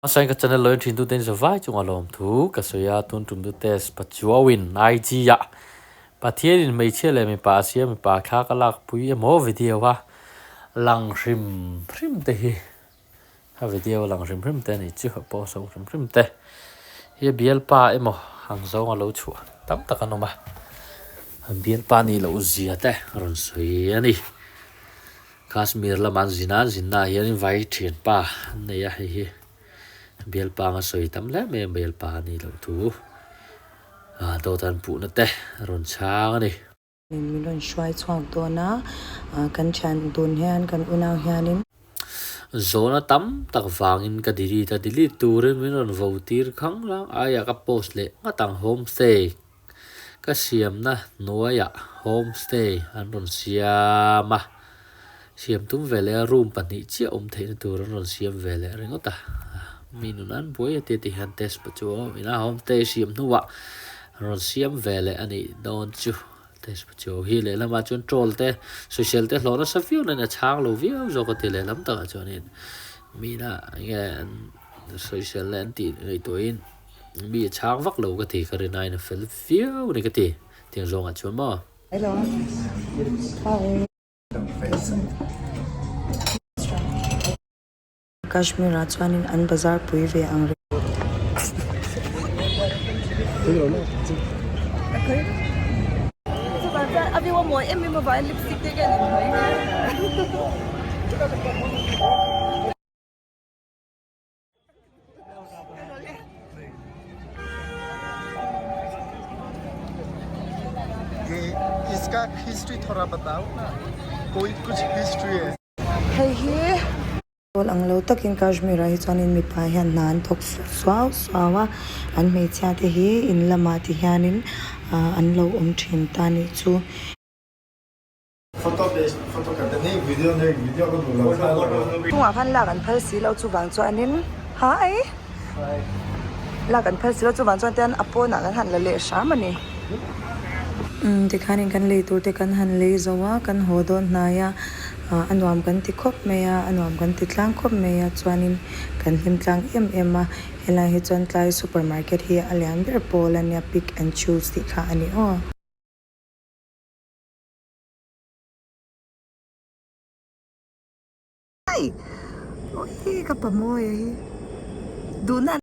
Hmasain ka channel lo en thin tute in zavai chunga lawmthu ka sawi a, tun tum chu test Pachuauin IG ah Pathianin hmeichhia leh mipa a siam mipa thla ka lakpui emaw video a lang hrim hrim te hi a video a lang hrim hrim te a nih chu a post ho hrim hrim te hi a bialpa emaw ang zawng a lo chhuah tam tak an awm a, an bialpa nih loh zia te a rawn sawi a ni. Kashmir lama an zin a, an zinna ah hianin vai thianpa an nei a, hei hi bialpa anga sawi tam hle mai a, bialpa a nih loh thu ah dawt an puhna te a rawn chhang a ni. Min rawn hruai chhuak dawn a, kan thian dun hian kan unau hianin. Zawhna tam tak vangin ka delete a, delete turin min rawn vo tir khang lang aia ka post leh nghat ang homestay Ka siamna hnuaiah homestay an rawn siam a, siam tum ve leh a room pahnih chiah awm theihna tur an rawn siam ve leh ringawt a, mi nun an buai a tia ti hian test pawh chu a awm ina homestay siam hnuah an rawn siam ve leh a nih dawn chu test pawh chu hi lehlamah chuan troll te sawisel te hlawh nasa viau nain a chhang lo viau zawk a ti lehlam takah chuanin mina enge an sawisel leh an tih ngaihtuahin. Mi a chhang vak lo ka ti ka rin aiin a fel viau a ni ka ti tiang zawngah chuan maw. Kashmir ah chuanin an bazar pui ve ang reng. Hei hi Pawl ang lo takin Kashmir ah hi chuanin mipa hian hna an thawk suau suau a, an hmeichhia te hi in lamah ti hianin an lo awm thin ta nih chu. Chungah khan lak an phal si lo chuvang chuanin hi lak an phal si lo chuvang chuan tian a pawnah kan han la leh hram a ni. Umm tikhanin kan lei tur te kan han lei zo a kan haw dawn hnai a a nuam kan ti khawp mai a a nuam kan ti tlang khawp mai a chuanin kan hlim tlang em em a helai hi chuan tlai super market hi a lian ber pawl a nia pick and choose tih kha a ni aw.